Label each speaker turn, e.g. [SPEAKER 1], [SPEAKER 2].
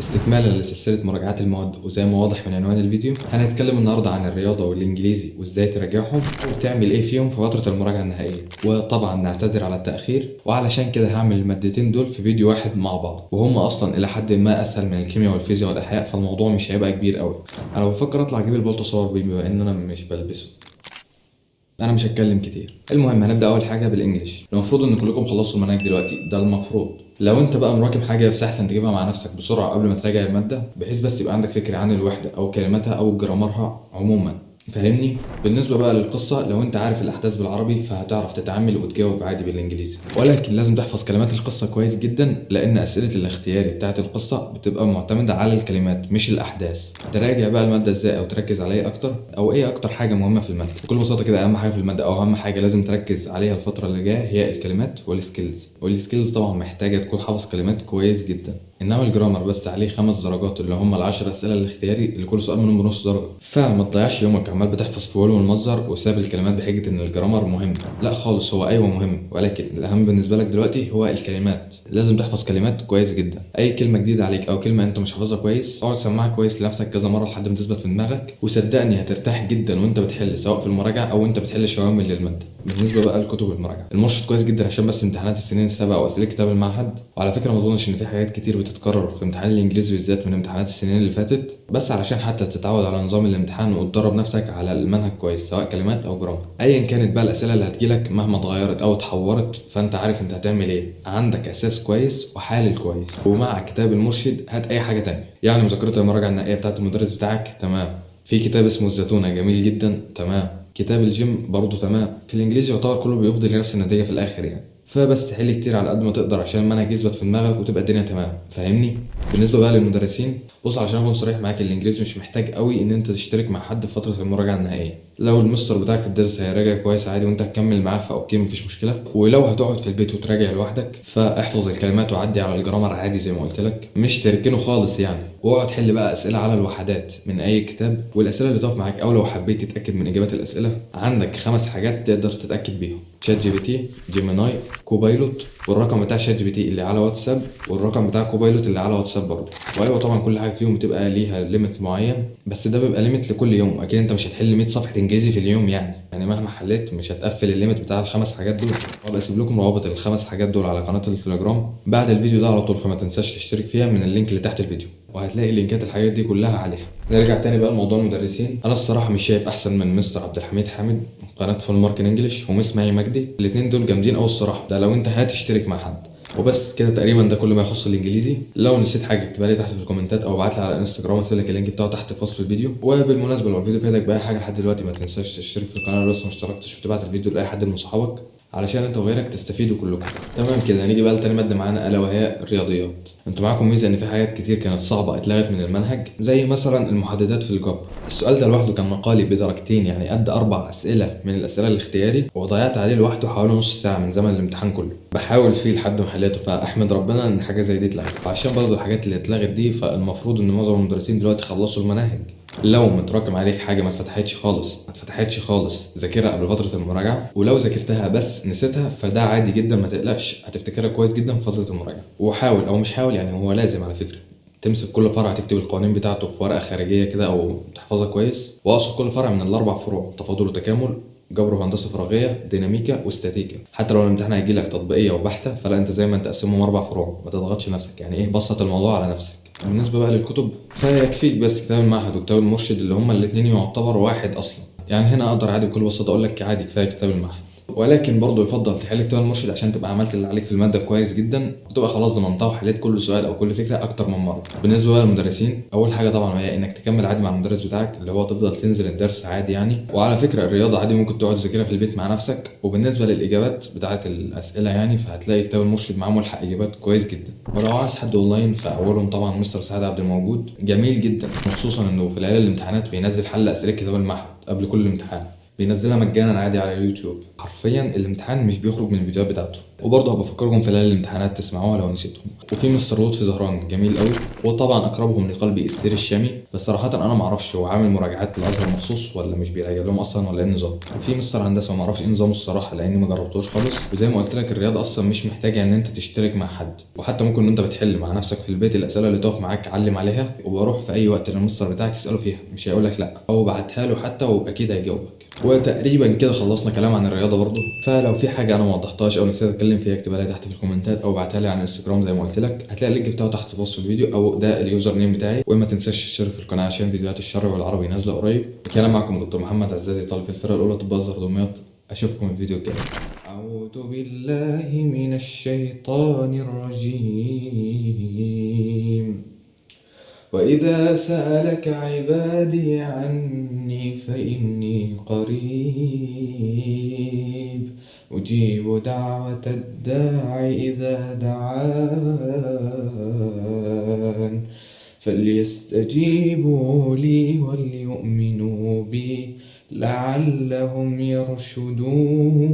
[SPEAKER 1] استكمالا لسلسلة مراجعات المواد، وزي ما واضح من عنوان الفيديو هنتكلم النهاردة عن الرياضة والإنجليزي وإزاي تراجعهم وتعمل إيه فيهم في فترة المراجعة النهائية. وطبعا نعتذر على التأخير، وعلشان كده هعمل المادتين دول في فيديو واحد مع بعض، وهم أصلا إلى حد ما أسهل من الكيمياء والفيزياء والأحياء، فالموضوع مش هيبقى كبير قوي. أنا بفكر أطلع أجيب البلطو صور بيه بما إن أنا مش بلبسه. انا مش هتكلم كتير. المهم هنبدا اول حاجة بال English. المفروض ان كلكم خلصتوا المناهج دلوقتي، ده المفروض. لو انت بقى مراكم حاجة يستحسن تجيبها مع نفسك بسرعة قبل ما تراجع الماده، بحيث بس يبقى عندك فكرة عن الوحدة او كلماتها او grammar ها عموما، فاهمني؟ بالنسبة بقى للقصه، لو انت عارف الاحداث بالعربي فهتعرف تتعامل وتجاوب عادي بالانجليزي، ولكن لازم تحفظ كلمات القصة كويس جدا، لان اسئلة الاختياري بتاعه القصة بتبقى معتمدة على الكلمات مش الاحداث. تراجع بقى المادة ازاي، او تركز على ايه اكتر، او ايه اكتر حاجة مهمة في الماده؟ بكل بساطة كده، اهم حاجة في المادة او اهم حاجة لازم تركز عليها الفترة اللي جاية هي الكلمات وال skills. وال skills طبعا محتاجه تكون حافظ كلمات كويس جدا. انما ال grammar بس عليه 5 درجات اللي هم ال10 اسئله الاختياري اللي كل سؤال منهم بنص درجه، فما تضيعش يومك عمال بتحفظ في will والمصدر وساب الكلمات بحجة ان ال grammar مهم. لا خالص، هو ايوه مهم، ولكن الاهم بالنسبة لك دلوقتي هو الكلمات. لازم تحفظ كلمات كويس جدا. اي كلمة جديدة عليك او كلمة انت مش حافظها كويس، اقعد سمعها كويس لنفسك كذا مرة لحد ما تثبت في دماغك، وصدقني هترتاح جدا وانت بتحل، سواء في المراجعة او انت بتحل شوامل للماده. بالنسبة بقى لكتب المراجعه، المرشد كويس جدا عشان بس امتحانات السنين السابقة واسئلة كتاب المعهد. وعلى فكرة ما اظنش ان في حاجات كتير بتتكرر في امتحان الانجليزي بالذات من امتحانات السنين اللي فاتت، بس علشان حتى تتعود على نظام الامتحان وتدرب نفسك على المنهج كويس، سواء كلمات او grammar. ايا كانت بقى الاسئلة اللي هتجيلك مهما اتغيرت او اتحورت، فانت عارف انت هتعمل ايه، عندك اساس كويس وحالل كويس. ومع كتاب المرشد هات اي حاجة تانية، يعني مذكره المراجعة النهائية بتاعت المدرس بتاعك تمام، في كتاب اسمه الزتونة جميل جدا تمام، كتاب الجيم برضه تمام. في الانجليزي يعتبر كله بيفضي لنفس النتيجة في الاخر يعني، فبس تحل كتير على قد ما تقدر عشان المنهج يثبت في دماغك وتبقى الدنيا تمام، فاهمني؟ بالنسبة بقى للمدرسين، بص علشان اكون صريح معاك، الانجليزي مش محتاج قوي ان انت تشترك مع حد في فترة المراجعة النهائيه. لو المستر بتاعك في الدرس هيراجع كويس عادي وانت هتكمل معاه ف okay مفيش مشكله. ولو هتقعد في البيت وتراجع لوحدك فاحفظ الكلمات وعدي على ال grammar عادي زي ما قلت لك، مش تركنه خالص يعني. واقعد حل بقى اسئلة على الوحدات من اي كتاب، والاسئلة اللي تقف معاك او لو حبيت تتاكد من اجابات الاسئلة، عندك 5 حاجات تقدر تتاكد بيهم: ChatGPT، Gemini، Copilot، والرقم بتاع ChatGPT اللي على واتساب، والرقم بتاع Copilot اللي على واتساب برضه. وايوة طبعا كل حاجة فيهم بتبقى ليها limit معين، بس ده بيبقى limit لكل يوم. اكيد انت مش هتحل 100 صفحة انجليزي في اليوم يعني مهما حليت مش هتقفل ال limit بتاع الخمس حاجات دول. وابقى اسيب لكم روابط الخمس حاجات دول على قناة التليجرام بعد الفيديو ده على طول، فما تنساش تشترك فيها من ال link اللي تحت الفيديو، وهتلاقي لينكات الحاجات دي كلها عليها. نرجع تاني بقى لموضوع المدرسين. انا الصراحة مش شايف احسن من مستر عبد الحميد حامد قناة Full Mark in English و Miss ماي مجدي، الاثنين دول جامدين قوي الصراحه، ده لو انت هتشترك مع حد. وبس كده تقريبا ده كل ما يخص الانجليزي. لو نسيت حاجة اكتبها لي تحت في الكومنتات او ابعت لي على انستجرام، اسيب لك ال link بتاعه تحت في وصف الفيديو. وبالمناسبة لو الفيديو فادك باي حاجة لحد دلوقتي، ما تنساش تشترك في القناة لو لسه ما اشتركتش، وتبعت الفيديو لاي حد من صحابك علشان انت وغيرك تستفيدوا كلكم. تمام كده نيجي بقى لتاني مادة معانا الا وهي الرياضيات. انتوا معاكم ميزة ان في حاجات كتير كانت صعبة اتلغت من المنهج، زي مثلا المحددات في الجبر. السؤال ده لوحده كان مقالي بدرجتين، يعني قد 4 اسئله من الاسئلة الاختياري، وضيعت عليه لوحده حوالي نص ساعة من زمن الامتحان كله بحاول فيه لحد ما حليته. فاحمد ربنا ان حاجة زي دي اتلغت. وعشان برضه الحاجات اللي اتلغت دي، فالمفروض ان معظم المدرسين دلوقتي خلصوا المناهج. لو متراكم عليك حاجة ما اتفتحتش خالص، ما اتفتحتش خالص، ذاكرها قبل فترة المراجعه. ولو ذاكرتها بس نسيتها فده عادي جدا، ما تقلقش، هتفتكرها كويس جدا في فترة المراجعه. وحاول او مش حاول يعني، هو لازم على فكرة تمسك كل فرع تكتب القوانين بتاعته في ورقة خارجية كده او تحفظها كويس. واقصد كل فرع من الاربع فروع: تفاضل وتكامل، جبر وهندسة فراغيه، ديناميكا، واستاتيكا. حتى لو الامتحان هيجي لك تطبيقية وبحته، فلا انت زي ما انت قسمهم 4 فروع، ما تضغطش نفسك، يعني ايه، بسط الموضوع على نفسك. بالنسبة بقى للكتب، فيكفيك بس كتاب المعهد وكتاب المرشد اللي هما الاثنين يعتبر واحد اصلا. يعني هنا اقدر عادي بكل بساطة اقول لك عادي كفاية كتاب المعهد، ولكن برضه يفضل تحل كتاب المرشد عشان تبقى عملت اللي عليك في المادة كويس جدا، وتبقى خلاص ضمنتها وحليت كل سؤال او كل فكرة اكتر من مره. بالنسبة بقى للمدرسين، اول حاجة طبعا هي انك تكمل عادي مع المدرس بتاعك، اللي هو تفضل تنزل الدرس عادي يعني. وعلى فكرة الرياضة عادي ممكن تقعد تذاكرها في البيت مع نفسك. وبالنسبة للاجابات بتاعه الاسئلة يعني، فهتلاقي كتاب المرشد معاه ملحق اجابات كويس جدا. ولو عايز حد اونلاين فاولهم طبعا مستر سعد عبد الموجود، جميل جدا، خصوصا انه في ليالي الامتحانات بينزل حل اسئلة كتاب المعهد قبل كل امتحان، بينزلها مجانا عادي على اليوتيوب. حرفيا الامتحان مش بيخرج من الفيديوهات بتاعته. وبرضه هبقى افكركم في ليالي الامتحانات تسمعوها لو نسيتهم. وفي مستر لطفي زهران جميل قوي، وطبعا اقربهم لقلبي السير الشامي، بس صراحة انا ما اعرفش هو عامل مراجعات للازهر مخصوص ولا مش بيراجع لهم اصلا ولا ايه النظام. وفي مستر هندسة ما اعرفش ايه نظامه الصراحة لاني ما جربتوش خالص. وزي ما قلت لك الرياضة اصلا مش محتاجه ان انت تشترك مع حد، وحتى ممكن ان انت بتحل مع نفسك في البيت الاسئلة اللي تقف معاك علم عليها، وبروح في اي وقت للمستر بتاعك يساله فيها، مش هيقول لك لا، او بعتها له حتى واكيد هيجاوبك. وتقريبا كده خلصنا كلام عن الرياضة برضو. فلو في حاجة انا ما وضحتهاش او نسيت اتكلم فيها اكتبها لي تحت في الكومنتات، او ابعتها لي على الانستجرام زي ما قلت لك، هتلاقي ال link بتاعه تحت في وصف الفيديو، او ده ال username بتاعي. وما تنساش تشترك في القناة عشان فيديوهات الشرح والعربي نازله قريب. كان معكم دكتور محمد عزازي طالب في الفرقة الاولى طب ازهر دمياط. اشوفكم الفيديو الجاي. اعوذ بالله من الشيطان الرجيم. وإذا سألك عبادي عني فإني قريب أجيب دعوة الداع إذا دعان فليستجيبوا لي وليؤمنوا بي لعلهم يرشدون.